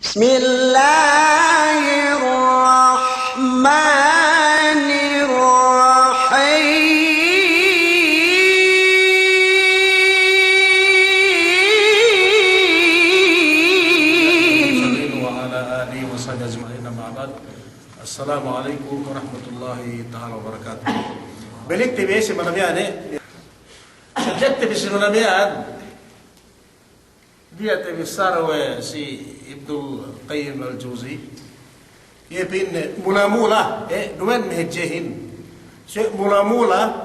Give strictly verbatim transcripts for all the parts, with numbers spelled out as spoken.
بسم الله الرحمن الرحيم. وعلى آله وصحبه أجمعين، أما بعد. السلام عليكم ورحمة الله تعالى وبركاته. Balik te bi si manabiyan, eh. Subject te bi si manabiyan. Diya' te bissara we' si Ibnul Qayyim Al-Jawzi. Iye pa'inne mula-mula, eh, duma'in mahadjehin. So, mula-mula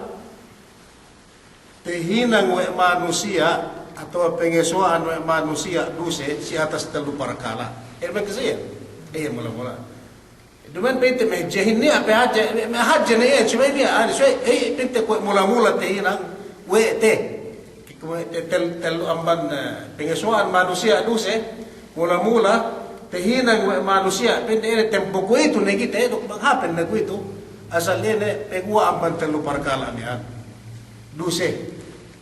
tahinang we' manusiya' atawa pangasawa'an we' manusiya' duse si atas tellu parkala'. Eh, magsiya. Eh, mula-mula. Duma'in pa'inte mahadjehin niya', pe hadje, me-, mahadje ne iye, subey niya', ani, subey, eh, pa'inte kuwe' mula-mula tahinang we' te. Kuwe' te-, tel-, tellu amban, eh, pangasawa'an manusiya' duse, mula-mula tahinang we' manusiya', pa'inte ine tempo kuwe'itu ne kite, duk bang happen ne kuwe'itu, asal ine, paguwa' amban tellu parkala' miya'an. Duse.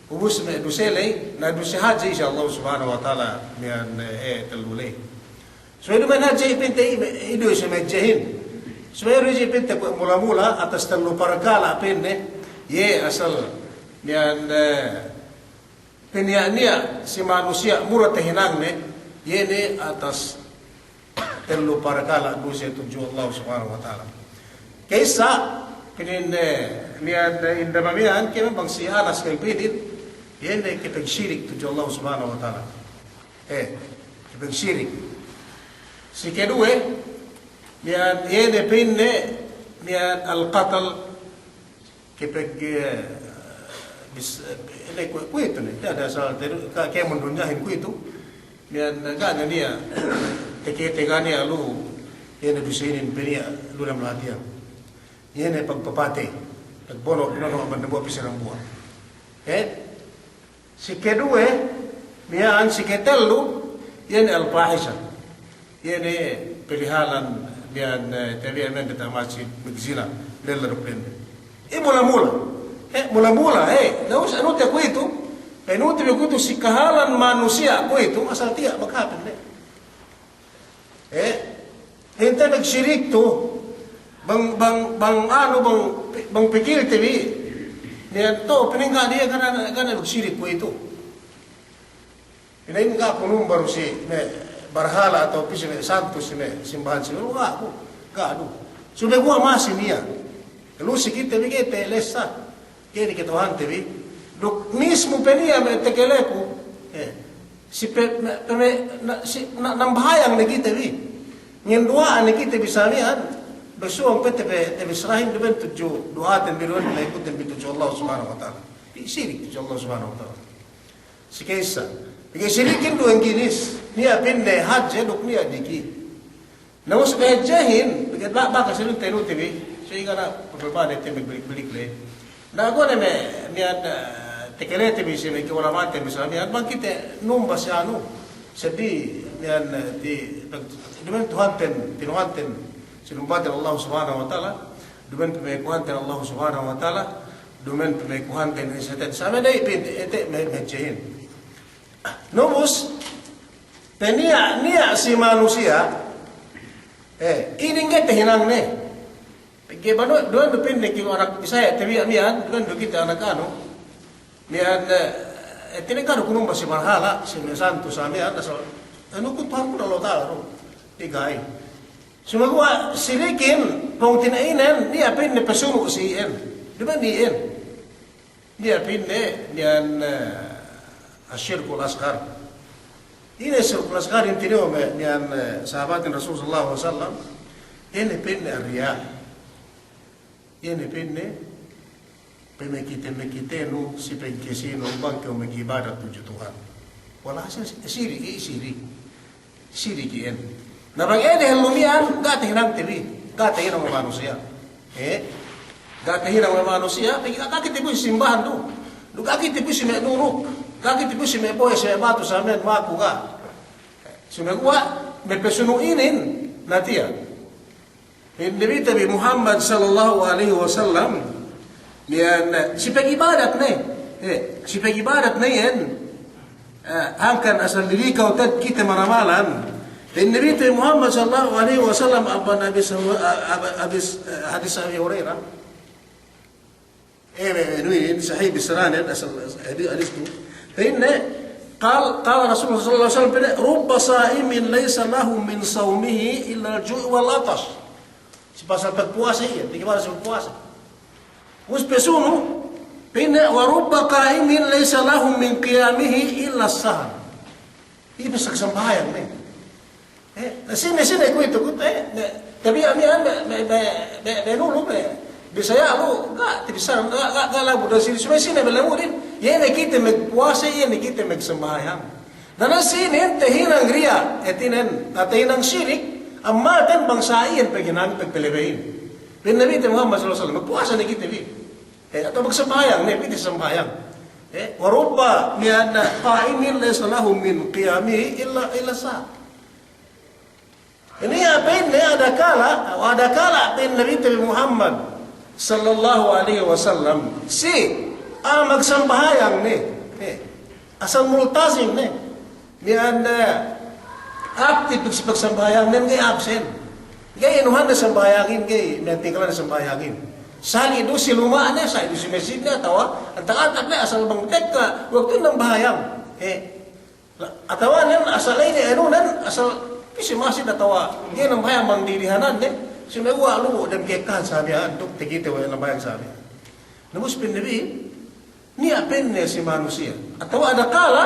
Ubus me' duse ley, na duse hadje si Allah Subhanahu wa Ta'ala miya'an, eh, tellu ley. Subey duma'in hadje pa'inte i-, iye du si mahadjehin. Subey du si pa'inte kuwe' mula-mula atas tellu parkala' pa'inne, iye asal miya'an, eh, paniya'-niya' si manusiya' mura tahinangne, iye ne atas tellu parkala' duse tudju Allah Subhanahu wa Ta'ala. Ka'issa, pa'inne, eh, miya'an, eh, inda' mamiyan, kēmon bang si Anas ka'ipinin, iye ne kapagsirik tudju Allah Subhanahu wa Ta'ala. Eh, kapagsirik. Si kaduwe, miya'an, iye ne pa'inne, miya'an al-qatl, kapag, eh, bis-, eh, ine kuwe', kuwe'itu ne, tiya' da asal, te-, ka-, kēmon dunyahin kuwe'itu, miya'an, eh, ga' ne niya', teke-teke ga' niya' lu, iye ne duse inin paniya' lu dem lahat iyan. Iye ne pagpapatey, pagbono', bono' amban dambuwa' pī si dambuwa'. Eh, Si kaduwe, miya'an si katellu, iye ne al-fahisha. Iye ne palihalan miya'an, eh, tabiya' miya'an diyata' masjid, magzina, lella duk dende. Iye mula-mula. Eh, mula-mula, eh, na ubus anu te kuwe'itu, pa'in unu te bi kuwe'itu si kahalan manusiya' kuwe'itu, asal tiya' maghapen ne. Eh, hinte magsirik tu, bang, bang, bang anu, bang, bang pikilte bi, niya' tu, piningga' niya' ga' ne, ga' ne magsirik kuwe'itu. Piningga' ku numba du si me' barhala' atawa pī si me' santu, si me' simbahan si me' ga' ku, ga' du. Subey guwa' masi niya'. Lu si kite bi kite lessa. Ga'i ne ke Tuhante bi, duk mismu pe niya' me' tekeleku, eh, si pe, me', pe me', na, si, na, nambahayang ne kite bi. Ngenduwa'a ne kite bi sa miya'an, bessuwang pe te pe, te bi sarahin duma'in tudju duwa'aten bi, duma'in pe ikutten bi tudju Allah Subhanahu wa Ta'ala. Sirik tudju Allah Subhanahu wa Ta'ala. Si ka'issa. Pegge' sirikin duwe ginis. Niya' pa'inne hadje duk niya' diki'. Na ubus hadjehin, pegge' ba-, bakas inin te inu te bi. So, iye ga' ne pagpapatey te bi balik-balik le. Na gone me', miya'an, eh, tekelete bi si me' ka'ulama'ante bi sa miya'an, bang kite numba si anu. Seddili miya'an, eh, ti, duma'in Tuhanten, pinuhanten, sinumbaten Allah Subhanahu wa Ta'ala. Duma'in pamekuhanten Allah Subhanahu wa Ta'ala. Duma'in pamekuhanten, eh, seten. Sa me' da'i pa'inte, ete me', me' hadjehin. Na ubus, paniya'-niya' si manusiya', eh, inin ga'i tahinangne. Pegge' banu, duwe du pa'inne kite anak Bisaya', tabiya' miya'an, duwe du kite anak anu. Miya'an, eh, tiningga' du ku numba si barhala', si me' santu sa miya'an, asal, anu ku Tuhanku Allah Ta'ala du. Tiga'i. Sumaguwa' sirikin, pungtina'inen, niya' pa'inne pasunu' si iyan. Duma'in iyan. Niya' pa'inne, miya'an, eh, ash-shirkul asghar. Ine shirkul asghar, inin tinilew me', miya'an, eh, sahabatin Rasul sallallahu alaihi wasallam. Ine pa'inne ar-riya'. Ine pa'inne, pamakite-makitenu si pagkasinu bang kew mag'ibadat tudju Tuhan. Walhasil sirik, eh, sirik. Sirik iyan. Na bang ede hellu miya'an, ga' tahinangte bi, ga' tahinang we' manusiya'. Eh? Ga' tahinang we' manusiya', pegge' ga' kite bi simbahan du. Du ga' kite bi si me' nunuk, ga' kite bi si me' bohe', si me' batu, sa miya'an maku ga'. Sumaguwa' me' pasunu' inin, na tiya'. Pa'in Nabite bi Muhammad sallallahu alaihi wasallam, miya'an, si pag'ibadat ne, eh, si pag'ibadat ne iyan, eh, hangkan asal dili kaw te'ed kite maramalan, Pa'in Nabi te Muhammad sallallahu alaihi wasallam, amban hadis, a-, a-, hadis, eh, hadis Abi Hurairah. Eh, me-, me-, inu in sahih bissaranen, asal hadis, hadis tu. Pa'inne, qal-, qala Rasulullah sallallahu alaihi wasallam, pa'inne, "Rubba sa'imin laysa lahu min sawmihi illa al-ju' wal 'atash." Si pasal pagpuwasa iyan, di' kibara si pagpuwasa. Ubus pasunu', pa'inne, "Wa rubba qa'imin laysa lahu min qiyamihi illa as-sahar." Iye pasal sambahayang ne. Eh, na sine, sine kuwe'itu, kuwe'itu, eh, me', tabiya' miya'an, me', me', me', me', me' nulu, me', Bisaya lu, ga', tabissara, ga', ga', ga' labu, dan sine, subey sine me' labu din, iye ne kite magpuwasa, iye ne kite magsambahayang. Na, na sine, tahinang riya', hātinen, tahinang sirik, ammal ten bang sa iyan paghinang, pagpalebeyin. Pa'in Nabi te Muhammad sallallahu alaihi wasallam, magpuwasa ne kite bi. Eh, atawa magsambahayang ne, pa'inte sambahayang. Eh, wa rubba miya'an qa'imin laysa lahu min qiyamihi illa, illa sa. Ine, pa'inne, adakala, adakala pa'in Nabi te bi Muhammad sallallahu alaihi wasallam, si, ah, magsambahayang ne, eh, asal multazim ne, miya'an, eh, aktif si pagsambahayang ne, ga'i absen. Ga'i inuhan ne sambahayangin, ga'i miya'an tinggalan ne sambahayangin. Sali' du si luma'ne, sali' du si masjidne, atawa antak-antak ne, asal bang tekka waktu nambahayang. Eh, La, atawa nen asal ine, anu nen asal pī si masjid atawa ga'i nambahayang bang didihanan ne, sumeguwa' lu'u dem ka'ekkahan sabihan, duk takite we' nambahayang sabihan. Na ubus pa'in Nabi, niya' pa'inne si manusiya'. Atawa adakala,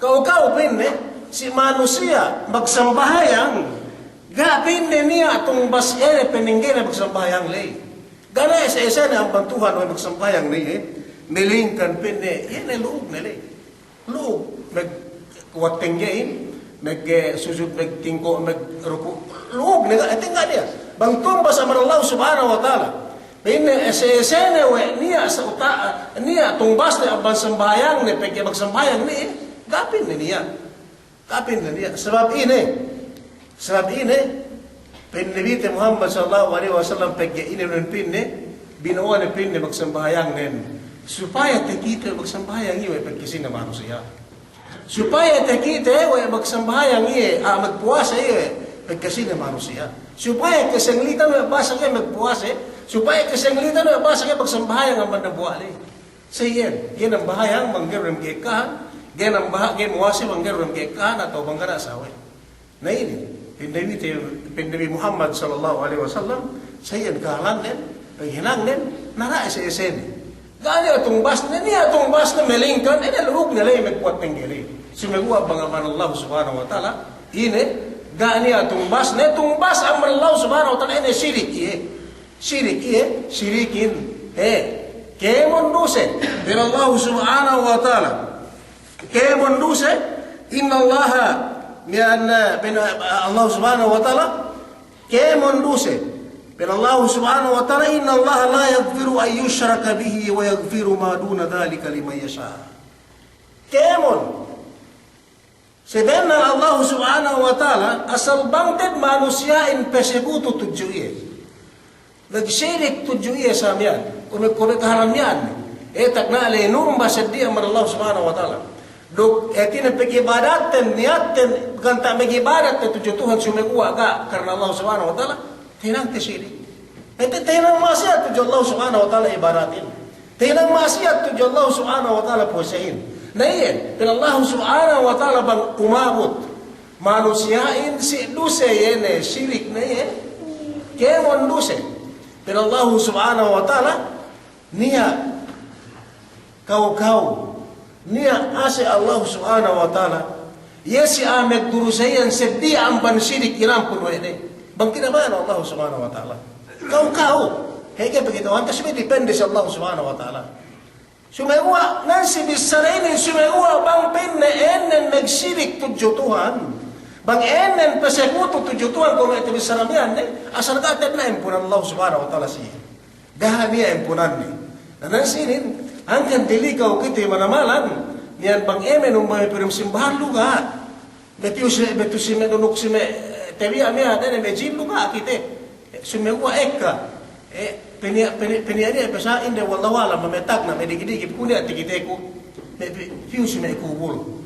ka'u-ka'u pa'inne, si manusiya' magsambahayang, ga' pa'inne niya' tungbas iye ne pa'inne ga'i ne magsambahayang ley. Ga' ne ese-ese ne amban Tuhan we' magsambahayang ne iye, melingkan pa'inne, iye ne lu'ug ne ley. Lu'ug, magkuwat tenggehin, mag, eh, sujud, magtingko', magruku'. Lu'ug ne ga', eh, tengge niya'. Bang tungbas amban Allah Subhanahu wa Ta'ala. Pa'inne ese-ese ne we' niya' sa uta', niya' tungbasne amban sambahayangne, pegge' magsambahayang ne, ga' pa'inne niya'. Ga' pa'inne niya'. Sabab ine, Sabab ine, pa'in Nabi te Muhammad sallallahu alaihi wasallam pegge' ine nun pa'inne, bino'o ne pa'inne magsambahayang nen. Supaya takite magsambahayang iye we' pagkasine manusiya'. Supaya takite we' magsambahayang iye, ah, magpuwasa iye we' pagkasine manusiya'. Supaya kasenglitan we' bahasa iye magpuwasa, supaya kasenglitan we' bahasa iye magsambahayang amban dambuwa' ley. Sa iyan, ga'i nambahayang bang ga'i du dem ka'ekkahan, ga'i nambahayang, ga'i muwasa bang ga'i du dem ka'ekkahan, atawa bang ga' niya' sawe'. Na inin, pa'in Nabi te, pa'in Nabi Muhammad sallallahu alaihi wasallam, sa iyan kahālannen, paghinangnen, na ga' ese-ese ne. Ga' niya' tungbasne, niya' tungbasne melingkan, ine lu'ug ne ley magkuwat tengge ley. Sumeguwa' bang amban Allah Subhanahu wa Ta'ala, ine, ga' niya' tungbasne, tungbas amban Allah Subhanahu wa Ta'ala, ine sirik iye. Sirik iye, sirikin. Eh, kēmon duse. Pa'in Allah Subhanahu wa Ta'ala. Kēmon duse. Innallaha, miya'an, eh, pa'in, eh, Allah Subhanahu wa Ta'ala. Kēmon duse. Pa'in Allah Subhanahu wa Ta'ala, "Innallaha la yaghfiru an yushraka bihi wa yaghfiru ma duna dhalika liman yasha'." Kēmon. Sabennal Allah Subhanahu wa Ta'ala, asal bang te'ed manusiya'in pasekutu tudju iye. Magsirik tudju iye sa miya'an, kuwe', kuwe' kahalan miya'an. Eh, tagna' ley numba seddili amban Allah Subhanahu wa Ta'ala. Duk, eh, hātinen pag'ibadatten, niyatten, ganta' mag'ibadat tudju Tuhan sumeguwa' ga' karna Allah Subhanahu wa Ta'ala, tahinangte sirik. Hāti tahinang ma'asiyat tudju Allah Subhanahu wa Ta'ala ibadatin. Tahinang ma'asiyat tudju Allah Subhanahu wa Ta'ala puwasahin. Na iyan, pa'in Allah Subhanahu wa Ta'ala bang umabut manusiya'in si duse iye ne sirik ne iye, kēmon duse. Pa'in Allah Subhanahu wa Ta'ala, niya' ka'u-ka'u, niya' ase' Allah Subhanahu wa Ta'ala, iye si a'a magdurusa iyan seddili amban sirik inampun we' ne. Bang kinabaya'an Allah Subhanahu wa Ta'ala. Ka'u-ka'u, hege pegge' Tuhan, kasi' depende si Allah Subhanahu wa Ta'ala. Sumeguwa', nan si bissara inin, sumeguwa' bang pa'inne ēnnen magsirik tudju Tuhan, bang ēnnen pasekutu tudju Tuhan, kuwe' me' tabissara miya'an ne, asal ga' te'ed ne ampunan Allah Subhanahu wa Ta'ala si iye. Ga' niya' ampunanne. Na, nan si inin, hangkan dilikaw kite manamalan, niya' bang ēmen umbame pī dem simbahan lu ga'. Bete si me', bete si me' dunuk si me', eh, tabiya' miya'an, ēnnen me' jin lu ga' kite. Eh, sumeguwa' ekka. Eh, peniya', peniya', peniya' niya' pasa inde wallahu a'lam, me' tagna', me' diki'-diki', pī ku niya' takiteku. Me' pi-, piyu si me' kubul.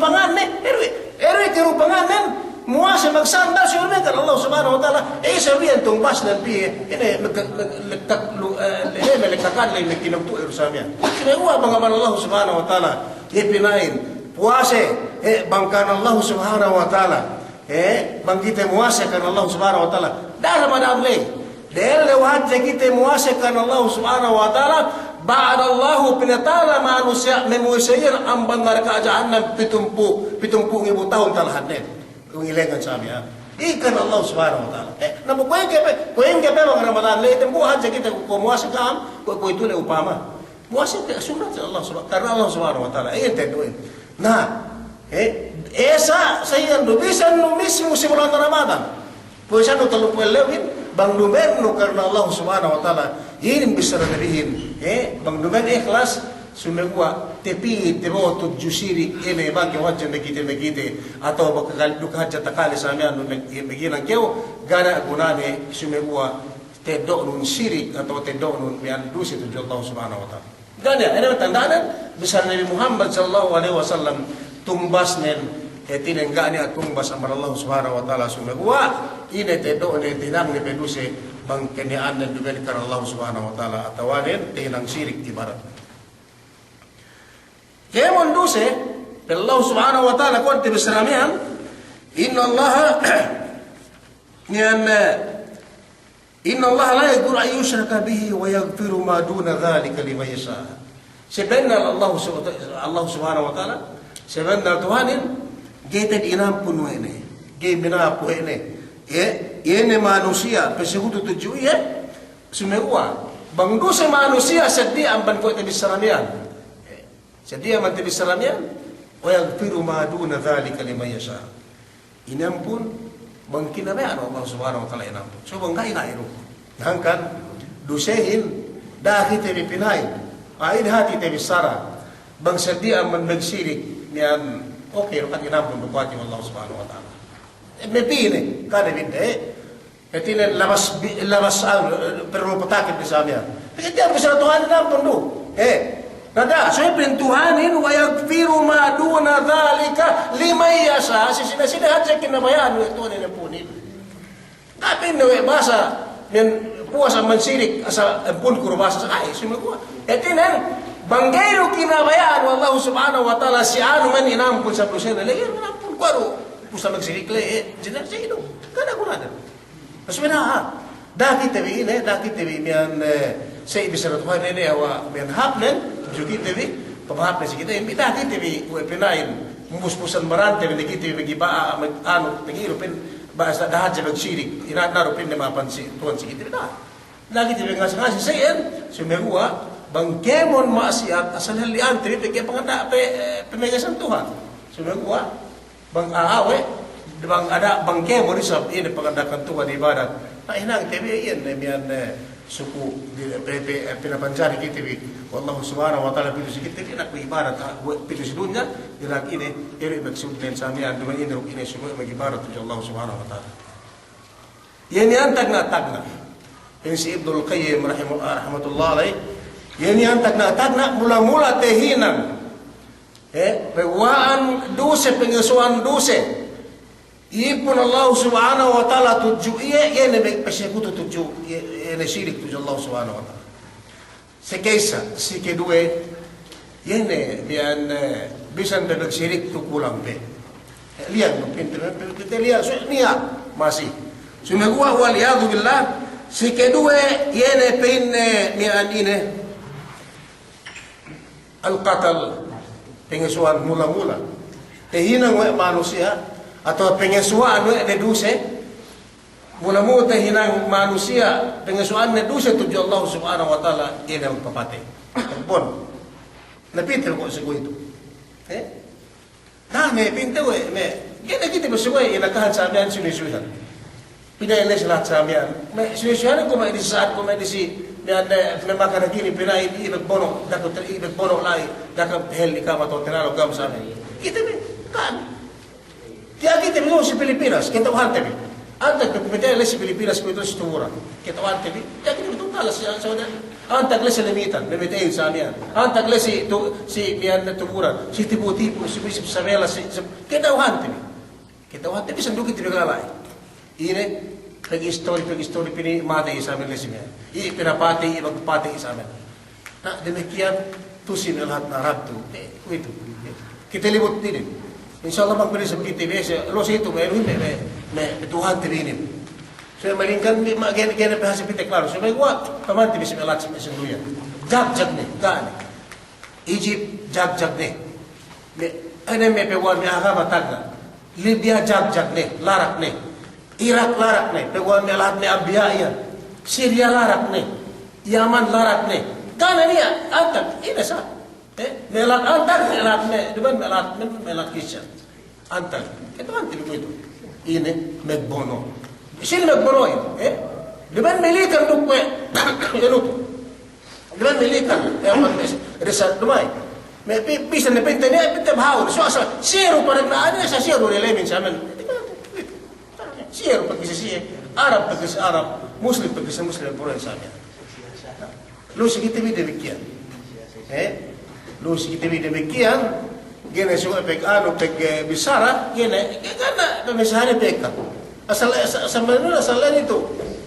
karupanganne, iye du, iye du karupangannen, muwase magsandal si ulmen kan Allah Subhanahu wa Ta'ala, e, sabiyan tumbasnen piye, ine, mekka-, me-, lekka-, lu-, e, le-, melekkakan le mekinagtu iru samiyan. Sumeguwa' bang amban Allah Subhanahu wa Ta'ala, iye pina'in, puwase, e, bang kan Allah Subhanahu wa Ta'ala, e, bang kite muwase kan Allah Subhanahu wa Ta'ala, da'a Ramadan ley. Delleu hadja kite muwase kan Allah Subhanahu wa Ta'ala, ba'dallahu, pinatala manusiya' me' muwase iyan amban narka' jahannam pitumpū', pitumpū' ngibu tahun talahadnen. Ngilengan samiyan. Ikan Allah Subhanahu wa Ta'ala. E, na kuwe' ingge pe, kuwe' ingge pe bang Ramadan ley, dembuwa' hadja kite kuwe' muwase ka'am, kuwe', kuwe'itu le upama. Muwase te sunnat Allah Subha-, karna Allah Subhanahu wa Ta'ala. Iyan teddo'in. Na, e, e sa, sa iyan du, bisan nu mismu si bulan Ramadan. Puwasanu tellumpū' ellewin, bang duma'in nu karna Allah Subhanahu wa Ta'ala. Inin bissara Nabihin, e, bang duma'in ihlas, sumeguwa' tepi, tebo'o tudju sirik, e, me' bang kew hadja mekite-mekite, atawa bang kal-, duk hadja takale samiyan nu me-, meginang kew, ga' ne gunane, sumeguwa' teddo'nun sirik atawa teddo'nun miya'an duse tudju Allah Subhanahu wa Ta'ala. Ga' niya', ine tanda'nen, bissara Nabi Muhammad sallallahu alaihi wasallam, tumbasnen, Hātinen ga' niya' tumbas amban Allah Subhanahu wa Ta'ala, sumeguwa' ine te'ed do'ne, tehinangne pe duse bang keniya'annen duma'in karna Allah Subhanahu wa Ta'ala, atawanen tehinang sirik ibarat. Kēmon duse, pegge' Allah Subhanahu wa Ta'ala kuwe' te bissara miya'an, innallaha, niya', innallaha la yaghfiru an yushraka bihi wa yaghfiru ma duna dhalika liman yasha'. Sabennal Allah sub-, Allah Subhanahu wa Ta'ala, sabennal Tuhanin, ga'i te'ed inampun we' ne, ga'i minaap we' ne. Iye, iye ne manusiya' pasekutu tudju iye, sumeguwa' bang duse manusiya' seddili amban kuwe' te bissara miya'an. Seddili amban te bissara miya'an, wa yaghfiru ma duna dhalika liman yasha'. Inampun bang kinabaya'an we' Allah Subhanahu wa Ta'ala inampun. So bang ga'i, ga'i du. Hangkan dusehin, da'a kite bi pina'in. A'ahin hāti te bissara. Bang seddili amban magsirik miya'an, oke, da'a inampun du kuwe' hāti we' Allah Subhanahu wa Ta'ala. E, me' pī ne, kade bidda', e. Hātinen labas bi-, labas, ah, perlu patakin bi sa miya'an. Pegge' tiya' bissara Tuhan inampun du. Eh, na da'a, so pa'in Tuhanin, wa yaghfiru ma duna dhalika liman yasha', si sine-sine hadja kinabaya'an we' Tuhan inampunin. Ga' pa'inne we' bahasa, men puwas amban sirik, asal ampunku du bahasa, ay, sumeguwa'. Hātinen, bang ga'i du kinabaya'an we' Allah Subhanahu wa Ta'ala si anu men inampun sabab dusene, lagi' inampun kuwe' du, puwas amban sirik le, eh, jenar sa ilu. Kada kurada. Mas miya'an, ha. Da'a kite bi ine, da'a kite bi miya'an, eh, sa' bissara Tuhan ine, awa' miya'an hāpnen, ju kite bi, pamahāpnen si kite, da'a kite bi, we' pina'in, muspusan marante bi, kite bi, bagi ba'a, mag-, anu, tagiru pin, bahasa da'a hadja magsirik, ina, naru pin, ne mapan si Tuhan si kite bi, da'a. Da'a kite bi ngasi-ngasi sa' iyan, sumeguwa', bang kēmon ma'asiyat, asal halli'ante bi, pegge' panganda', pe, eh, pamagasan Tuhan. Sumeguwa', bang a'a we', bang ada', bang kēmon isab ine panganda'akan Tuhan ibadat. Na hinangte bi iyan ne miya'an, eh, suku di, pe, pe, eh, pinapanjari kite bi we' Allah Subhanahu wa Ta'ala pitu si kite bi, na ku ibadat, ah, we', pitu si dunya, dina'ak ine, iri maksudnen sa miya'an, duma'in ine, ine suku magibadat tudju Allah Subhanahu wa Ta'ala. Iye ne iyan tagna'-tagna'. Pa'in si Ibnul Qayyim rahimu-, rahmatullah alaih. Iye ne iyan tagna'-tagna' mula-mula tahinang. Eh, paguwa'an duse, pangesuwa'an duse. Ipun Allah Subhanahu wa Ta'ala tudju iye, iye ne me' pasekutu tudju, iye, iye ne sirik tudju Allah Subhanahu wa Ta'ala. Si ka'issa, si kaduwe, iye ne, miya'an, eh, bisan pe magsirik tu kulang pe. Eh, liyang du pinte, pinte liyang, su-, niya', masi. Sumeguwa' wal iyadhu billah, si kaduwe, iye ne pa'inne, miya'an ine, al-qatal, pangesuwa'an mula-mula. Tahinang we' manusiya', atawa pangesuwa'an we' ne duse, mula-mula tahinang manusiya', pangesuwa'anne duse tudju Allah Subhanahu wa Ta'ala, iye ne magpapatey. Magbono'. Na pinte ko' si kuwe'itu. Eh? Na, me' pinte we', me'. Ga'i ne kite bi suwe, inakahan sa miya'an sunu-sunuhan. Pina'in le si lahat sa miya'an. Me' sunu-sunuhan ko' me' disi sa'at ko' me' disi, miya'an, eh, me' makana gini, pina'in, i magbono', da'a ku te-, i magbono' la'i, da'a ku hel ni kama to tenalo kam sa miya'an. Kite bi, kan. Tiya' kite bi si Pilipinas, kata'uhante bi. Antag pe, pe, pe, le si Pilipinas kuwe'itu si Tumuran. Kata'uhante bi, tiya' kite bi tu talas si, si, antag le si Lamitan, me' mamatey sa miya'an. Antag le si tu, si miya'an Tumuran, si Tipo-Tipo, si, si Isabela, si, si, kata'uhante bi. Kata'uhante bi, bisan du kite bi ga' la'i. Ine, pag-istori, pag-istori, pini matey sa miya'an le si miya'an. I pinapatey, i magpatey sa miya'an. Na, damikkiyan tu'u si me' lahat Arab tu. Eh, kuwe'itu. Kite libut inin. Insya Allah bang pa'in isab kite bi, lu'u si itu, me' lu'u me', me', me' Tuhante bi inin. So, malingkan bi, ma, gene, gene pe hasi pite klaru. So, me' guwa', pamante bi si me' lahat si me' sinduwe. Jagjag ne, ga' ne. Egypt, jagjag ne. Me', ine me' paguwa'an me' agama tagna'. Libya jagjag ne, larak ne. Irak larak ne, paguwa'an me' lahat me' anbiya' iyan. Syria larak ne, Yaman larak ne. Ga' ne niya', antag, ine sa. Eh, me' lahat antag, me' lahat me', duma'in me' lahat, me', me' lahat Christian. Antag, kata'uhante bi kuwe'itu. Ine, magbono'. Sine magbono'in, eh? Duma'in Milikan duk we', anu tu. Duma'in Milikan, eh, amban res-, result duma'in. Me' pi-, bisan ne pinte niya', pinte bahawul. So, asal, siye du panagna'an, asal siye du lelemin sa miya'an. Siye du pagkite siye, Arab pagkite Arab, Muslim pagkite Muslim, pura sa miya'an. Lu'u si kite bi damikkiyan. Eh? Lu'u si kite bi damikkiyan. Ga'i ne suwe pag-anu, pag, eh, bissara, ga'i ne, ga'i ne, pag bissara pagka. Asal, asal, asal, asal itu.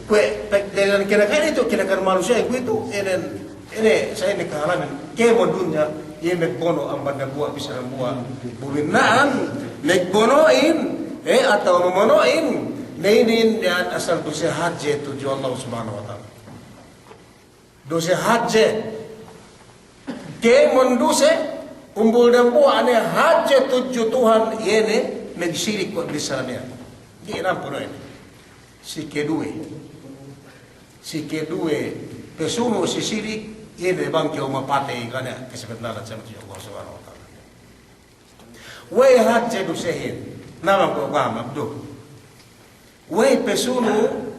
Kuwe', pag, dengan kinakan itu, kinakan manusiya' itu, inin, inin, sa' inin kahalamin. Kēmon dunya, iye magbono' amban dambuwa', bissara dambuwa'. Buminna'an, magbono'in, eh, atawa mamono'in, ne inin, iyan asal duse hadje tudju Allah Subhanahu wa Ta'ala. Duse hadje. Kēmon duse, umbul dambuwa' ne hadje tudju Tuhan, iye ne magsirik kuwe' bissara miya'an. Ga'i inampun we' ne. Si keduwe. Si keduwe, pesunu' si sirik, iye ne bang kew mapatey, ga' niya' kasabenalan samiyan tudju Allah Subhanahu wa Ta'ala. We'ey hadje dusehin, naman ko' ka'am abdu. We'ey pesunu',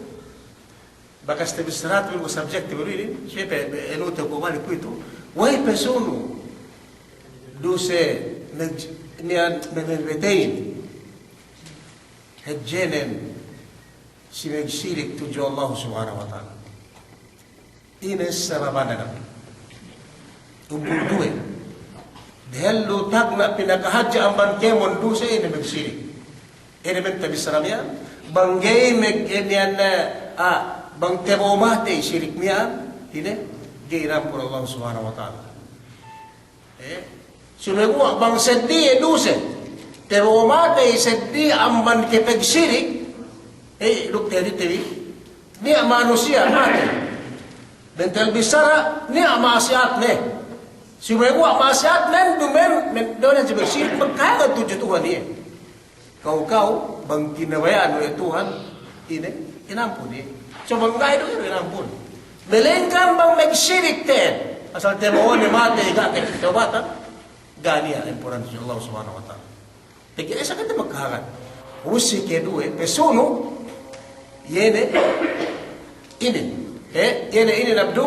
bakas tabissarate bi subject bi inin, siye pe, pe, elu te ko' balik kuwe'itu. We'ey pesunu', duse, nag-, niya', me-, me-, meteyin. Hadjenen, si magsirik tudju Allah Subhanahu wa Ta'ala. Ine sababanne? Umbul duwe. Dehellu tagna' pinakahadje amban kēmon duse ine magsirik. Ine bang tabissara miya'an, bang ga'i mag-, eh, miya'an, eh, ah, bang tabo'o matey sirik miya'an, ine, ga'i inampun Allah Subhanahu wa Ta'ala. Eh, sumeguwa' bang seddili duse, tabo'o matey seddili amban kapagsirik, eh, duk tedi tebi, niya' manusiya' matey. Bentel bissara, niya' ma'asiyatne. Sumeguwa' ma'asiyatnen, duma'in, men, duma'in si magsirik, magkahagad tudju Tuhan iye. Kaw-kaw, bang kinabaya'an we' Tuhan, ine, inampun iye. So bang ga'i du, inampun. Melengkan bang magsirik te'ed. Asal tabo'one matey ga' ke tawbatan. Ga' niya' ampunan si Allah Subhanahu wa Ta'ala. Pegge' esa kite magkahagad. Ubus si keduwe, pesunu', iye ne, inin. Eh, iye ne inin abdu.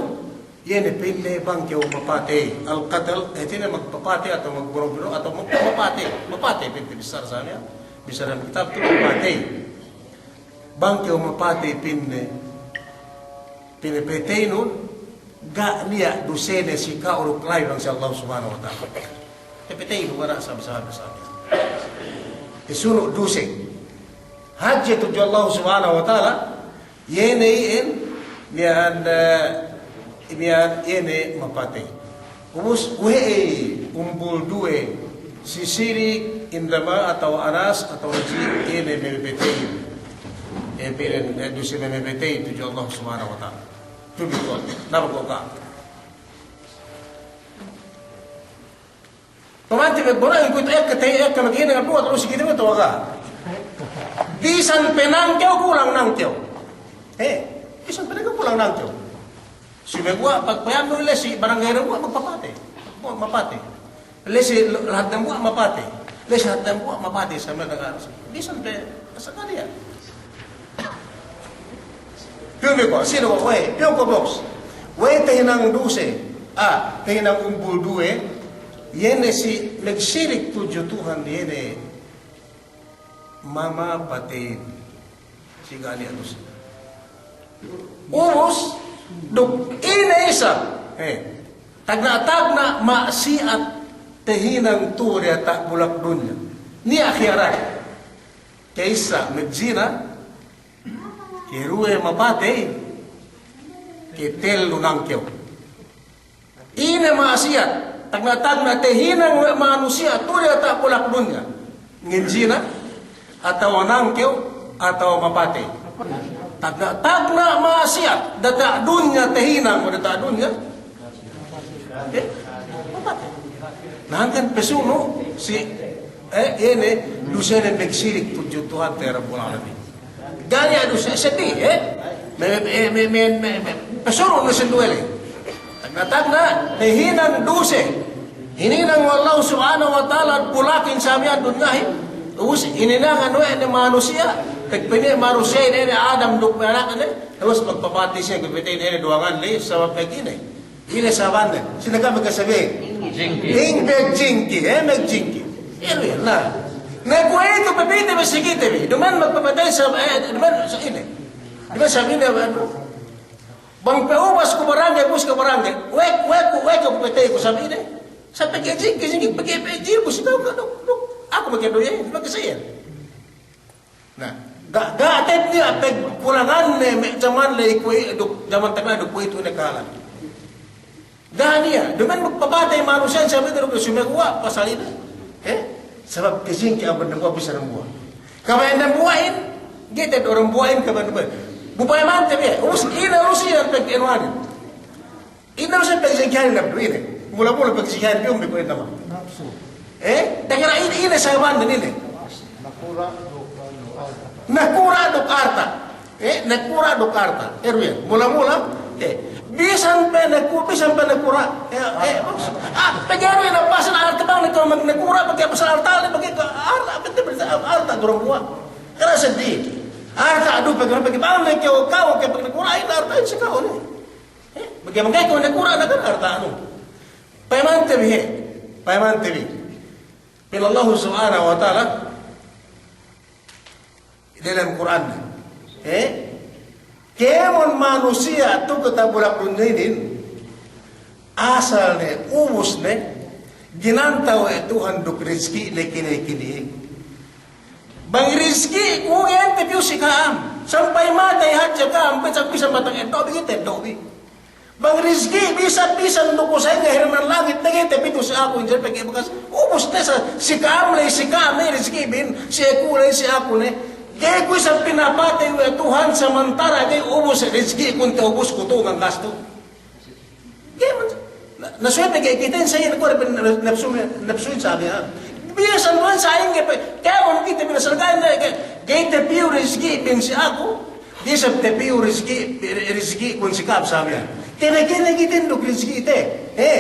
Iye ne pa'inne bang kew mapatey, al-qatl, eh, hātinen magpapatey atawa magbunuh-bunuh atawa mag-, mapatey. Mapatey pa'inte bissara sa miya'an. Bissara kitab tu mapatey. Bang kew mapatey pa'inne, pinapateynun, ga' niya' dusene si ka'u duk la'i bang si Allah Subhanahu wa Ta'ala. Papateynun ga' niya' sa bissara sa miya'an. Pesunu' duse. Hadje tudju Allah Subhanahu wa Ta'ala, iye ne iyan, miya'an, eh, miya'an iye ne mapatey. Ubus, we'ey umbul duwe, si sirik, indama atawa anas, atawa jin, iye ne mapatey. Eh, piren, eh, duse mapatey tudju Allah Subhanahu wa Ta'ala. Tudju Allah. Napa ko' ka? Pamanti me' bono'in kuwe'itu ekka te, ekka maghinang duwa, terus si kite me' tawaga. Bisan pe nangkew kulang nangkew. He, bisan pe nangkew kulang nangkew. Sumeguwa' pagpayamnu la'i si barangay dambuwa' magpapatey. Buwa' mapatey. La'i si lahat dambuwa' mapatey. La'i si lahat dambuwa' mapatey sa me' taga. Bisan pe, asal kadiya. Piyu bi ko', sino ko', we'ey, piyu ko' box. We'ey tahinang duse, ah, tahinang umbul duwe, iye ne si magsirik tudju Tuhan, iye ne mamapateyin. Si ga' niya' duse. Ubus, duk ine isab, eh, tagna'-tagna' ma'asiyat tahinang tu'u diyata' bulak dunya. Niya' khiyarat. Ka'issa magjina, keduwe mapatey, ketellu nangkew. Ine ma'asiyat, tagna'-tagna' tahinang we' manusiya' tu'u diyata' bulak dunya. Nginjina, atawa nangkew, atawa mapatey. Tagna'-tagna' ma'asiyat, diyata' dunya tahinang we' diyata' dunya. Eh, mapatey. Na hangkan pesunu' si, eh, ine, dusene magsirik tudju Tuhante Rabbul Alamin. Ga' niya' duse seddi, eh? Me, me, pesunu' ne sinduwe le. Tagna'-tagna' tahinang duse. Hininang we' Allah Subhanahu wa Ta'ala bulakin sa miya'an dunyahin. Ubus hininangan we' ne manusiya'. Pagpa'in manusiya'in ine Adam duk me' anakne. Ubus magpapatey siye, pagpatey ine duwangan le, sabab pegge' ine. Ine sababanne? Sine ka'am magkasabi? Jingki. Ine magjingki, eh, magjingki. Iye, na. Na kuwe'itu pepite bi si kite bi. Duma'in magpapatey sa, eh, duma'in sa ine. Duma'in sa ine, anu. Bang pe'ubas ku barangge, ubus ku barangge. We'ey, we'ey ku, we'ey ku pepatey ku sa ine. Sa' pegge' jingki, jingki, pegge', pegge' jingki, si ka'u ka duk, duk, aku pegge' do'e, pegge' sa iyan. Na, ga', ga' te'ed niya' pegkulanganne me' jaman ley kuwe' duk, jaman takale duk kuwe'itu ne kahalan. Ga' niya', duma'in magpapatey manusiya' sabab ine duk sumeguwa' pasal ine. Eh? Sabab kajingki amban dambuwa' bisan dambuwa'. Kabaya'an dambuwa'in, ga'i te'ed dambuwa'in kabaya'an dambuwa'in. Bu payamante bi, ubus ine urusiyan pegkenuhanin. Ine urusiyan pegsikihanin abdu ine. Mula-mula pegsikihanin bi umbi kuwe' ine ma. Nafsu. Eh, dangana ine, ine sababan ine. Nakura' duk arta. Nakura' duk arta. Eh, nakura' duk arta. Eru iyan. Mula-mula. Eh, bisan pe naku-, bisan pe nakura'. Eh, eh, ah, pegge' eru iyan pasal arta bang naku-, nakura', pegge' pasal arta, pegge' arta, pegge' arta durung buwa'. Kena sedih. Arta adu pegge', pegge' bang naku-, ka'u, ka'u, pegge' nakura', ine arta ine si ka'u ne. Eh, bang ga'i kew nakura' na kan arta anu. Payamante bi, he. Payamante bi. Pa'in Allahu Subhanahu wa Ta'ala, dalem Kur'an, he. Kēmon manusiya' tu'u kite bulak dunya inin, asal ne, ubus ne, ginanta' we' Tuhan duk rizki'ne kine-kine. Bang rizki'ku ga'i tepiyu si ka'am. Sampay matey hadja ka'am, bisan, bisan batang eddo' bi, ga'i te'ed eddo' bi. Bang rizki' bisan, bisan duk sa'ingge hirman langit, ga'i tepitu si aku, injil pegge' bakas. Ubus ne sa, si ka'am ley, si ka'am ley rizki' bin, si aku ley, si aku ne. Ga'i ku isab pinapatey we' Tuhan samantara' ga'i ubus rizki'kun, ta'ubusku tu'u nganggastu. Kēmon, na, na subey pe ga'i kite sa iyan kuwe' pe napsu, napsuhin sa miya'an. Bisan duwan sa'ingge pe, kēmon kite bi asal ga'i ne, ga'i, ga'i tepiyu rizki' bin si aku, ga'i isab tepiyu rizki', rizki'kun si ka'am sa miya'an. Kene-kene kite duk rizki'te, he.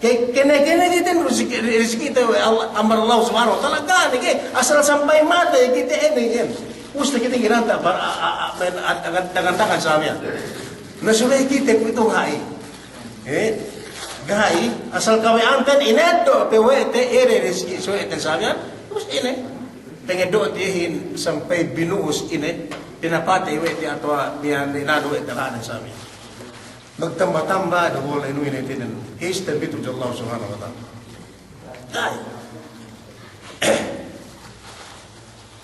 Ke-, kene-kene kite duk rizki', rizki'te we' Allah, amban Allah Subhanahu wa Ta'ala, ga' ne ke, asal sampay matey kite inin, inin. Ubus ne kite ginanta' par, a, a, a, men, a, dangan, dangan-dangan sa miya'an. Na subey kite kuwe'itu ga'i. Eh, ga'i, asal kabaya'anten ineddo' pe we' te ere rizki' si we' te sa miya'an, ubus ine. Pangeddo' tiyehin sampay binu'us ine, pinapatey we' te atawa miya'an inanu we' te lahanen sa miya'an. Magtamba-tamba, da bole inu ine tinen. Kayis te bi tudju Allah Subhanahu wa Ta'ala. Ga'i.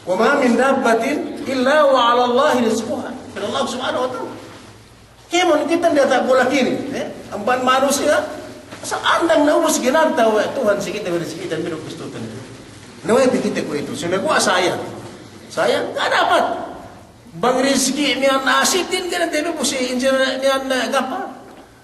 Wa ma min dabbatin illa wa 'ala Allahi rizquha. Pa'in Allah Subhanahu wa Ta'ala. Kēmon kite diyata' bulak inin, eh? Amban manusiya', asal andang na ubus ginanta' we' Tuhan si kite, we' rizki'ten bi duk bistuten. Na we' pe kite kuwe'itu, sumeguwa' sa iyan. Sa iyan, ga' dapat. Bang rizki' miya'an asitin, ga'i ne tepiyu si injil miya'an, eh, gapa.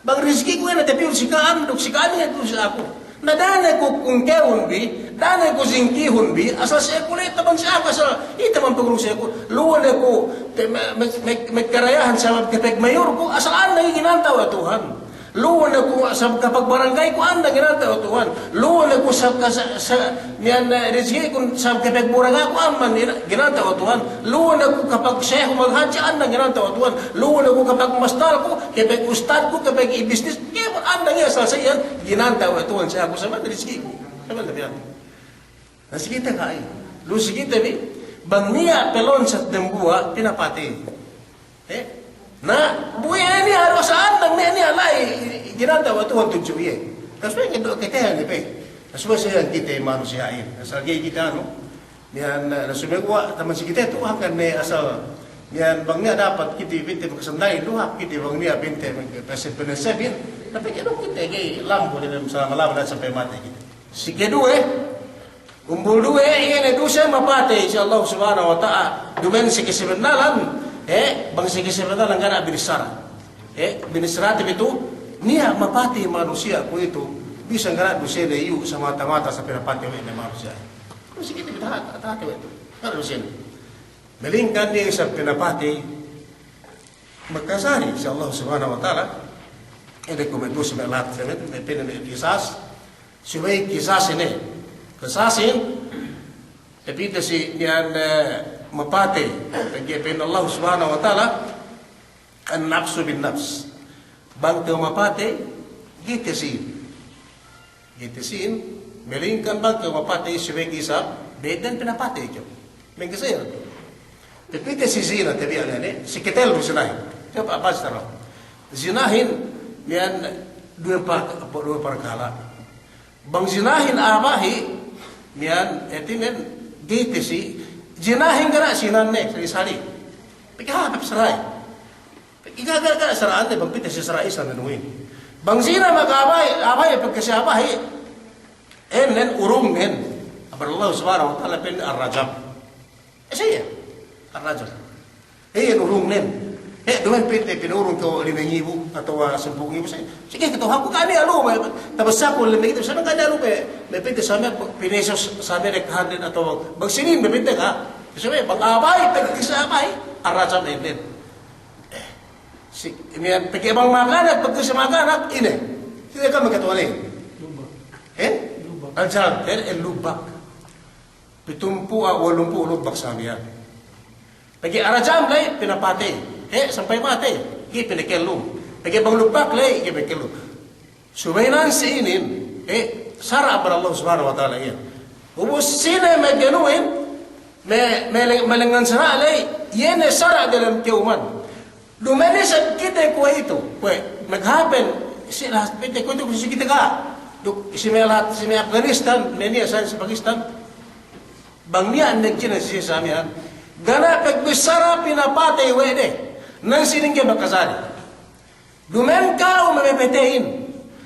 Bang rizki'ku ga'i ne tepiyu si ka'am, duk si ka'am ga'i tepiyu si aku. Na da'a ne ku kungkewun bi, da'a ne ku jingkihun bi, asal si aku ley taman si aku, asal ite man pagurung si aku. Lu'u ne ku te-, me-, me-, me-, me-, karayahan sabab kapagmayurku, asal andang ginanta' we' Tuhan. Lu'u ne ku sabab kapagbarangayku andang ginanta' we' Tuhan. Lu'u ne ku sabab ka-, sa-, sa-, miya'an, eh, rizki'kun sabab kapagburagaku amban ina-, ginanta' we' Tuhan. Lu'u ne ku kapagsehu maghadji andang ginanta' we' Tuhan. Lu'u ne ku kapagmastalku, kapagustadku, kapagibisnis, kēmon andang iye asal sa iyan ginanta' we' Tuhan si aku sabab rizki'ku. Sabab miya'an. Na si kite ga'i. Lu'u si kite bi, bang niya' pe lonsat dambuwa', pinapatey. Eh? Na, bu iye niya' du asal andang, niya', niya' la'i, ginanta' we' Tuhan tudju iye. Na subey ngeddo' kite ne pe. Na subey sa iyan kite manusiya'in. Asal ga'i kite anu. Miya'an, na sumeguwa' taman si kite tu'u hangkan ne asal. Miya'an bang niya' dapat kite pinte makasandalin, du hāp kite bang niya' pinte mak-, pese-, penesebin. Tapi kite du kite ga'i lambu ne dem salama-lama sampay matey kite. Si keduwe, umbul duwe, iye ne duse mapatey si Allah Subhanahu wa Ta'ala. Duma'in si kasabennalan, eh, bang si kasabennalan ga' ne binissara. Eh, binissarate bi tu, niya' mapatey manusiya' kuwe'itu, bisan ga' ne dusene iyu' samata-mata sa pinapatey we' ne manusiya'. Kuwe' si kite bi taha', taha' kuwe'itu. Ga' ne dusene. Melingkan iye isab pinapatey, makajari si Allah Subhanahu wa Ta'ala, ede kuwe' me' duse me' lahat, me' pene me' kisas, subey kisas ine. Kisasin, tapite si miya'an, eh, mapatey, pegge' pa'in Allah Subhanahu wa Ta'ala, an-nafsu bin-nafs. Bang kew mapatey, ga'i te sīn. Ga'i te sīn, melingkan bang kew mapatey subey isab, beden pinapatey kew. Mengke siye. Tapite si zina, tabiya' ne, si ketel du zinahin. Coba' baca taro. Zinahin, miya'an duwe par-, duwe parkala'. Bang zinahin a'a bahi', miya'an, hātinen, ga'i te si, zinahin ga' niya' si ina'ne, sali-sali. Pegge' hāp sara'i. Pegge' ga', ga', ga' sara'anne, bang pī te si sara' Islam anuhin. Bang zina mag-a'a bahi', a'a bahi', pegge' si a'a bahi', ēnnen urungnen. Amban Allah Subhanahu wa Ta'ala pa'in ar-rajam. Siye, ar-rajam. Iye urungnen. He, duma'in pī te pinurung kew lime ngibu atawa sampū' ngibu, siye. Sige, kata'uhanku ga' niya' lu'u, tabassaku lime ngibu, sampū' ga' niya' lu'u, me' pī te sampū' pinesos, sampū' duk hundred atawa bang sinin me' pī te ka. Sampū' bang a'a bahi', pegge' si a'a bahi', ar-rajam ēnnen. Eh, si, miya'an, pegge' bang makanak, pegge' si makanak, ine. Siye kan makatole. Lubak. Eh? Lubak. Al-jalb, eh, lubak. Pitumpū' a walumpū' lubak sa miya'an. Pegge' ar-rajam la'i pinapatey. Eh, sampay matey. Ga'i pinakellum. Pegge' bang lubak la'i, ga'i pinakellum. Subey nan si inin, eh, sara' amban Allah Subhanahu wa Ta'ala iyan. Ubus sine me' ganuhin, me', me', me' lengngan sara' la'i, iye ne sara' dalem ka'uman. Duma'in isab kite kuwe'itu, kuwe' maghāpen, si lahat pī te kuwe'itu, si kite ga'. Duk si me' lahat, si me' Afganistan, me' niya' sa si Pakistan. Bang niya' magjina si sa miya'an, ga' niya' pagbissara pinapatey we' de. Nan sinin ga'i makajari. Duma'in ka'u mapateyin.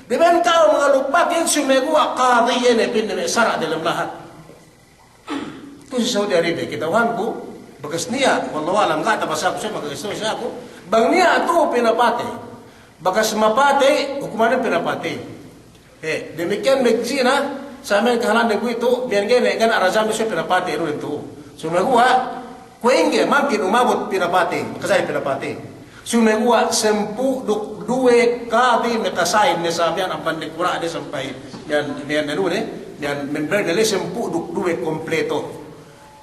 Duma'in ka'u mangalupakin, sumeguwa' kadi iye ne pa'inne me' sara' dalem lahat. Tu'u si Saudi Arabia, kata'uhanku, bakas niya', wallahu a'lam, ga' tabassaku siye, bakas niya' tu'u si aku, bang niya' tu'u pinapatey. Bakas mapatey, hukumannen pinapatey. Eh, damikkiyan magjina, sa miya'an kahālan de kuwe'itu, miya'an ga'i ne, ga' niya' rajam, siye pinapatey, ilu den tu'u. Sumeguwa', kuwe' ingge, mangkin umabut pinapatey, makajari pinapatey. Sumeguwa' sampū' duk duwe kadi makasahin ne sa miya'an amban de kura' de sampay miya'an, miya'an anu ne, miya'an member ne le sampū' duk duwe kompleto.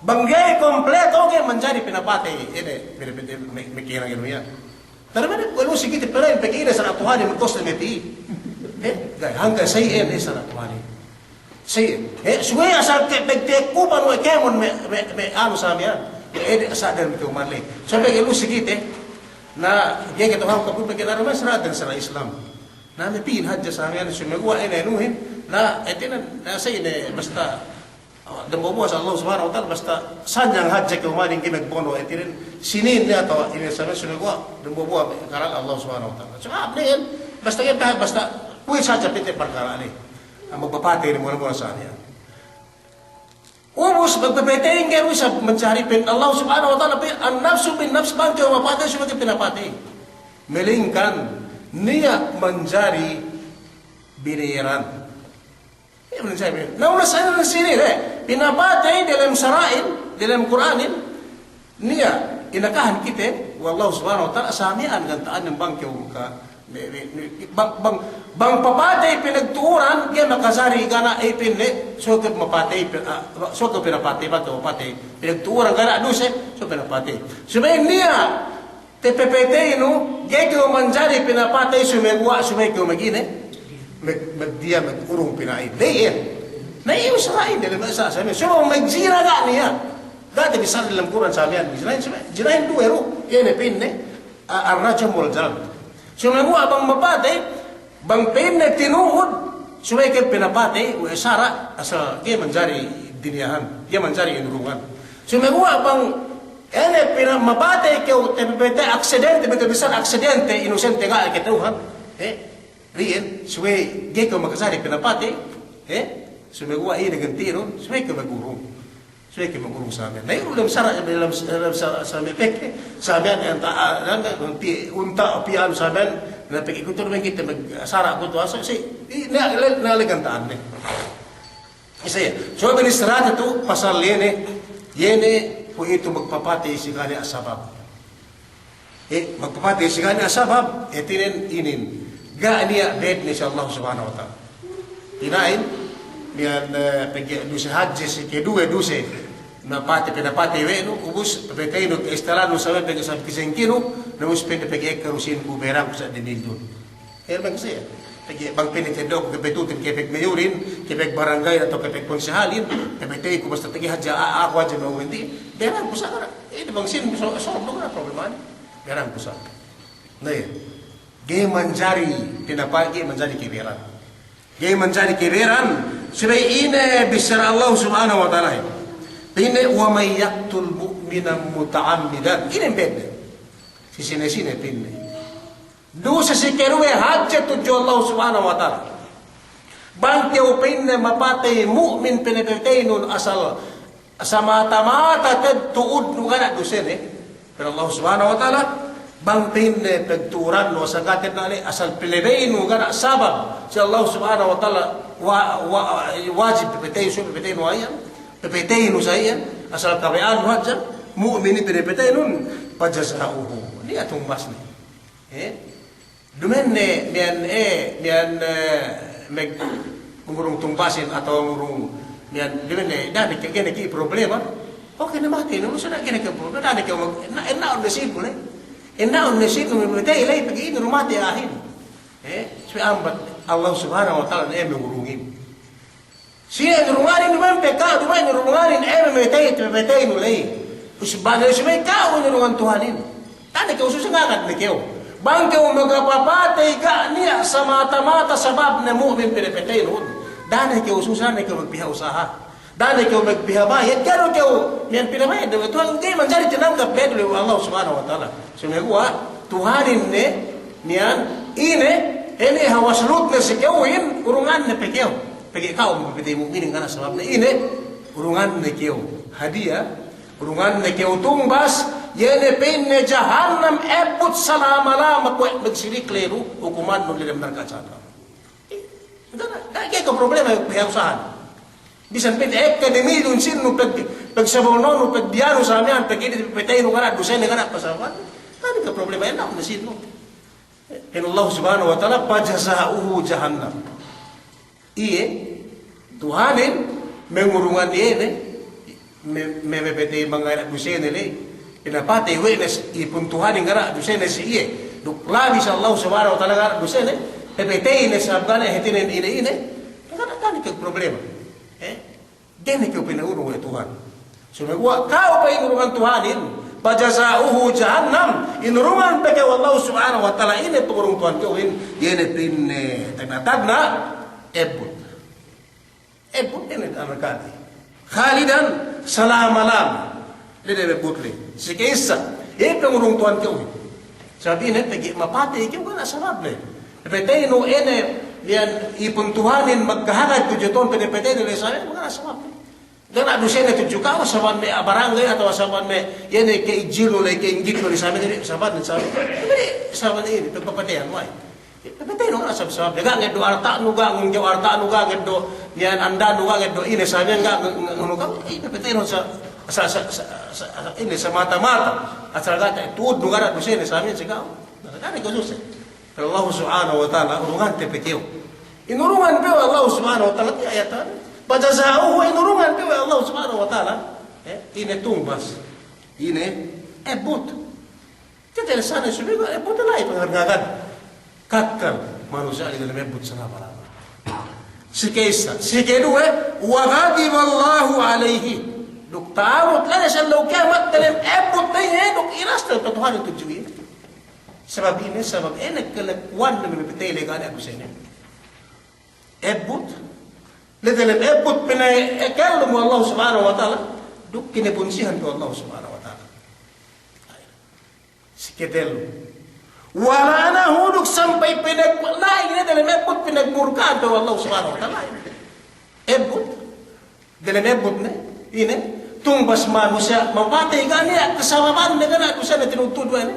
Bang ga'i kompleto ga'i manjari pinapatey, ine, pina-, pina-, me-, me-, kira-kira miya'an. Tarima ne, walu' si kite pa'in, pegge' ine sara' Tuhanin, kos ne me' pī. Eh, ga'i, hangkan sa iyan, eh, sara' Tuhanin. Si, eh, subey asal ke pagtekuban we' kēmon me', me', me' anu sa miya'an. Eh, de' sa' dem ke umalle. So pegge' lu si kite. Na, ga'i kata'uhanku pegge' daran me' sara' dem sara' Islam. Na, me' pī hadja sa miya'an, sumeguwa' ine anuhin. Na, hātinen, na, sa ine, basta, ah, dambuwa'-buwa' sa Allah Subhanahu wa Ta'ala, basta sanyang hadja ke umanin ga'i magbono', hātinen. Sinin ne atawa ine sa miya'an, sumeguwa', dambuwa'-buwa' karal Allah Subhanahu wa Ta'ala. So, ah, ne, basta ga'i, basta, kuwe' sa hadja pī te parkala' ne. Magpapatey ne mura-mura sa niya'. Ubus magpapatey ga'i du isab manjari pa'in Allah Subhanahu wa Ta'ala pa'in, an-nafsu bin-nafs, bang kew mapatey subey kew pinapatey. Melingkan niya' manjari binayaran. Iye manjari binayaran. Na, ubus sa inin sinin, eh, pinapatey dalem sara'in, dalem Kur'anin, niya', inakahan kite we' Allah Subhanahu wa Ta'ala, sa miya'an ganta'annen bang kew maka, me-, me-, me-, bang, bang, bang papatey pinagtu'uran, ga'i makajari ga' niya' ipin ne, so kew mapatey, pin-, ah, so kew pinapatey, bang kew mapatey pinagtu'uran, ga' niya' duse, so pinapatey. Subey niya', tapapateynu, ga'i kew manjari pinapatey, sumeguwa', subey kew magine, mag-, magdiya, magurung pina'in. La'i iyan. Na, iyu sara'in, dalem sa, sa, so magjina ga' niya'. Ga' tabissā dalem Kur'an sa miya'an, zinahin, zinahin duwe du, iye ne pa'inne, a-, ar-rajm wal-jalb. Sumeguwa' bang mapatey, bang pa'inne tinuhud, subey kew pinapatey, we' sara', asal ga'i manjari diniyahan, ga'i manjari inurungan. Sumeguwa' bang ine pina-, mapatey kew, tapapatey aksidente, betul-betul aksidente, inosente ga' kata'uhan. Eh, iyan, subey ga'i kew makajari pinapatey, eh, sumeguwa' ine ganti'nun, subey kew magurung. Subey kew magurung sa miya'an. Na, iyu dem sara', dem, dem sa-, sa miya'an pegge', sa miya'an anta', anta', unta', pi'an sa miya'an, na pegge' kutu' dem kite mag-, sara' kutu' asa, si, i, na, le-, na, leganta'anne. Isa iye. So, bini sara'te tu' pasal iye ne, iye ne, kuwe'itu magpapatey si ga' niya' sabab. Eh, magpapatey si ga' niya' sabab, hātinen inin. Ga' niya' bed ne si Allah Subhanahu wa Ta'ala. Pina'in, miya'an, eh, pegge' duse hadje si keduwe duse. Na patey, pinapatey we' nu, ubus, papateynu ke istilahnu sa miya'an pegge' sab kisengkinu, na ubus pegge', pegge' ekka du sīnku, beranku sa' dinindun. Iye bang siye. Pegge' bang pinateddo'ku ke patutin, ke pegmayurin, ke pegbaranggayin atawa ke pegkonsehalin, ke pegteyku basta pegge' hadja, a-, aku hadja me' uwinti, beranku sa' ga' niya'. Iye bang sīn so-, so-, ga' niya' problemanin. Beranku sa'. Na iye. Ga'i manjari pinapa-, ga'i manjari keberan. Ga'i manjari kabiran, subey ine bissara Allah Subhanahu wa Ta'ala. Pa'inne, "Wa man yaqtul mu'minan muta'ammidan." Ine pa'inne? Si sine-sine pa'inne. Duse si kaduwe hadje tudju Allah Subhanahu wa Ta'ala. Bang kew pa'inne mapatey mu'min pinapateynun asal samata-mata te'ed tu'udnu ga' niya' dusene. Pa'in Allah Subhanahu wa Ta'ala, bang pa'inne pagtu'urannu asal ga' te'ed niya' ley, asal palabeynu ga' niya' sabab si Allah Subhanahu wa Ta'ala wa-, wa-, wajib papatey, subey papateynu iyan, papateynu sa iyan, asal kabaya'annu hadja, mu'minin pinapateynun, fajaza'uhu. Niya' tumbasne. Eh? Duma'in ne, miya'an, eh, miya'an, eh, mag-, ngurung tumbasin atawa ngurung, miya'an, duma'in ne, da'a ne ke-, ga'i ne ke problema. Oke, ne matey, ne, maksudne ga'i ne ke problema, da'a ne ke mag-, na-, enna'un ne sīnnu, ne. Enna'un ne sīnnu, mapatey, ley, pegge' ine du matey a'ahin. Eh, subey ambat Allah Subhanahu wa Ta'ala ne mangurungin. Sine inurunganin, duma'in pe ka'u, duma'in inurunganin, eh, mamatey, mamateynu ley. Us bane subey ka'u inurungan Tuhanin. Da'a ne kew susa, ngangad ne kew. Bang kew magpapatey ga' niya' samata-mata sababne mu'min pinapateynun. Da'a ne kew susa, da'a ne kew magpiha usaha. Da'a ne kew magpiha bayad, ga'i du kew miya'an pinabayad we' Tuhan, ga'i manjari tinanggap we' Allah Subhanahu wa Ta'ala. Sumeguwa' Tuhanin ne, miya'an, ine, ine hawal sulutne si kewin, urunganne pe kew. Pegge' ka'u mapatey mu'minin ga' niya' sababne, ine, urunganne kew hadiya, urunganne kew tumbas, iye ne pa'inne jahannam ebbut salama-lama kuwe' magsirik ley du, hukumannu ley dem narka' jahannam. Ga' niya', ga' niya' ke problema, pegge' usahan. Bisan pa'inte ekka demiliyun sīnnu pag-, pagsabolnonu, pagbiyanu sa miya'an, pegge' ine, papateynu ga' niya' dusene, ga' niya' pasababan. Ga' niya' ke problema, enna'un ne sīnnu. Pa'in Allah Subhanahu wa Ta'ala, fajaza'uhu jahannam. Iye, Tuhanin, mangurungan iye ne, me-, me-, mapatey bang ga' niya' dusene ley. Pinapatey we' ne si, ipun Tuhanin ga' niya' dusene si iye. Duk labi si Allah Subhanahu wa Ta'ala ga' niya' dusene, papatey ne sabab ga' niya' hātinen ine-ine. Ga' niya', ga' niya' ke problema. Eh? Ga'i ne kew pina'urung we' Tuhan. Sumeguwa' ka'u pe inurungan Tuhanin, fajaza'uhu jahannam, inurungan pe kew Allah Subhanahu wa Ta'ala, ine pangurung Tuhan kewin, iye ne pa'inne tagna'-tagna' ebbut. Ebbut ine, anakati. Khalidan, salama-lama. Ley dem ebbut ley. Si ka'issa, iye pangurung Tuhan kewin. Sabab ine, pegge' mapatey kew ga' niya' sababne. Papateynu ine, iyan ipun Tuhanin magkahagad tudju Tuhan, papateynu ley sabab, ga' niya' sababne. Ga' niya' dusene tudju ka'u, sabab me' barangay atawa sabab me' iye ne ka'ijilnu ley, ka'inggitnu ley sabab ine, sabab ine, sabab ine, sabab ine, pagpapateyan, way. Papateynu ga' niya' sabab-sabab, ga' ngeddo' alta'nu, ga' ngeddo' alta'nu, ga' ngeddo' iyan andanu, ga' ngeddo' ine sa miya'an, ga' nge-, nge-, ngunu ka'u, eh, papateynu sa, sa, sa, sa, sa, ine, samata-mata. Asal ga' te-, tu'udnu ga' niya' dusene sa miya'an si ka'u. Ga' ne kew suse. Allahu Subhanahu wa Ta'ala, urungante pe kew. Inurungan pe we' Allahu Subhanahu wa Ta'ala, tiya' ayatan. Fajaza'uhu, inurungan pe we' Allahu Subhanahu wa Ta'ala. Eh, ine tumbas. Ine ebbut. Kite lesane subey, ebbut la'i pangarngagan. Kakkal manusiya' ley dem ebbut salama-lama. Si ka'issa, si kaduwe, wa ghadiballahu alayhi. Duk ta'abut la'i ne si ellew kiyamat dem ebbut la'i ne, duk inas te Tuhan tudju iye. Sabab ine, sabab ine kalakuwan ne mapatey ley ga' niya' dusene. Ebbut. Ley dem ebbut pinakellum we' Allah Subhanahu wa Ta'ala. Duk kinabunsihan we' Allah Subhanahu wa Ta'ala. Si katellu. Wa la'anahu, duk sampay pinag-, la'i ne dem ebbut pinagmurkaan we' Allah Subhanahu wa Ta'ala. Ebbut. Dem ebbut ne, ine, tumbas manusiya', mapatey ga' niya' kasababanne ga' niya' dusene tinudtudu ine.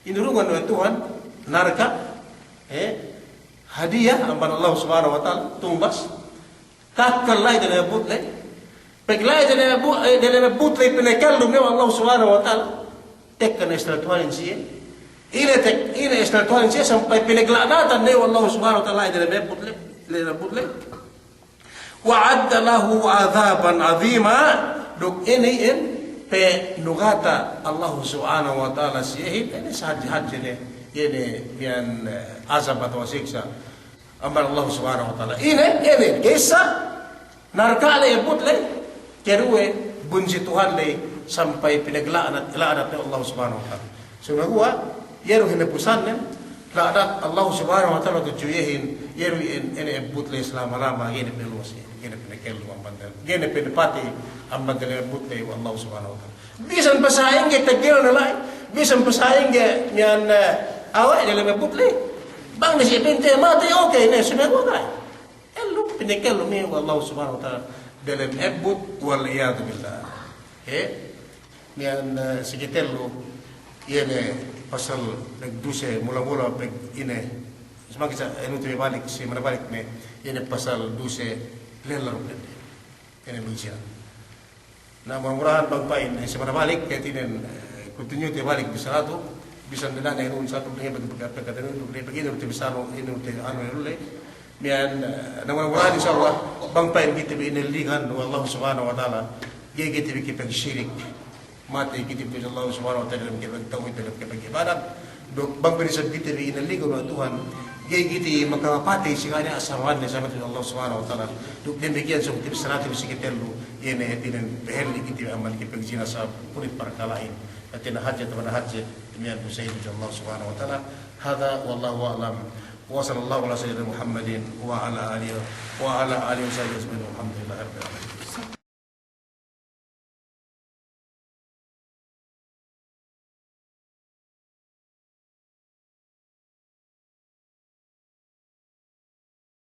Inurungan we' Tuhan narka', eh, hadiya amban Allah Subhanahu wa Ta'ala, tumbas. Kakkal la'i dem ebbut ley. Pag la'i dem ebbut, eh, dem ebbut ley pinakellum we' Allah Subhanahu wa Ta'ala. Tekka ne istel Tuhanin siye. Ine tek-, ine istel Tuhanin siye sampay pinagla'natan ne we' Allah Subhanahu wa Ta'ala la'i dem ebbut ley, dem ebbut ley. Wa a'adda lahu adhaban adhima, duk inin pe nugata Allah Subhanahu wa Ta'ala si iyehin, inin sahadje-hadje ne, inin, iyan, eh, azab atawa siksa' amban Allah Subhanahu wa Ta'ala. Inin, inin, ka'issa narka' ley, ebbut ley, kaduwe bunsi Tuhan ley sampay pinagla'nat, la'nat ne Allah Subhanahu wa Ta'ala. Sumeguwa', iye du hinapusannen, La'ada Allah Subhanahu wa Ta'ala tudju iyehin, iye du in, ine ebbut ley salama-lama, ga'i ne peluwas, ga'i ne pinakellu amban dalem, ga'i ne pinapatey amban dalem ebbut ley we' Allah Subhanahu wa Ta'ala. Bisan pasa'ingge teggelne la'i, bisan pasa'ingge miya'an, eh, awe' dalem ebbut ley. Bang ne si pinte matey, okey ne, sumeguwa' ga'i. Ellu, pinakellu me' we' Allah Subhanahu wa Ta'ala dalem ebbut, wal iyadhu billah. Eh? Miya'an, eh, si katellu, iye ne pasal pagduse, mula-mula pag ine. Sumangkit sa, anu tu balik, si manabalik ne, iye ne pasal duse lella duk dende. Iye ne magzina. Na, mura-murahan bang pa'in, eh, si manabalik, ka'atinen, eh, continue te balik bissara tu, bisan dina'ak ne anu, satu ne bagi pagkatenu, duk ne bagi inu te bissara, inu te anu ne lu'u le. Miya'an, eh, na mura-murahan insya Allah, bang pa'in kite bi inelligan we' Allah Subhanahu wa Ta'ala, ga'i kite bi kipagsirik. Matey kite bi Allah Subhanahu wa Ta'ala dalem kipagtawhid, dalem kipag'ibadat. Duk bang pa'in isab kite bi inelligan we' Tuhan, ga'i kite makapatey si kaniya' asal ne sabab Allah Subhanahu wa Ta'ala. Duk damikkiyan sōng kite bi bissara tu si katellu, iye ne hātinen pahalli' kite bi amban kipagzina sabab kulit parkala'in. Hātinen hadje, taman hadje, miya'an du sa'ingge Allah Subhanahu wa Ta'ala. Hadha wallahu a'lam. Wa sallallahu ala sayyidina Muhammadin wa ala alihi, wa ala alihi wa sahbihi ajma'in. Walhamdulillahi rabbil alamin.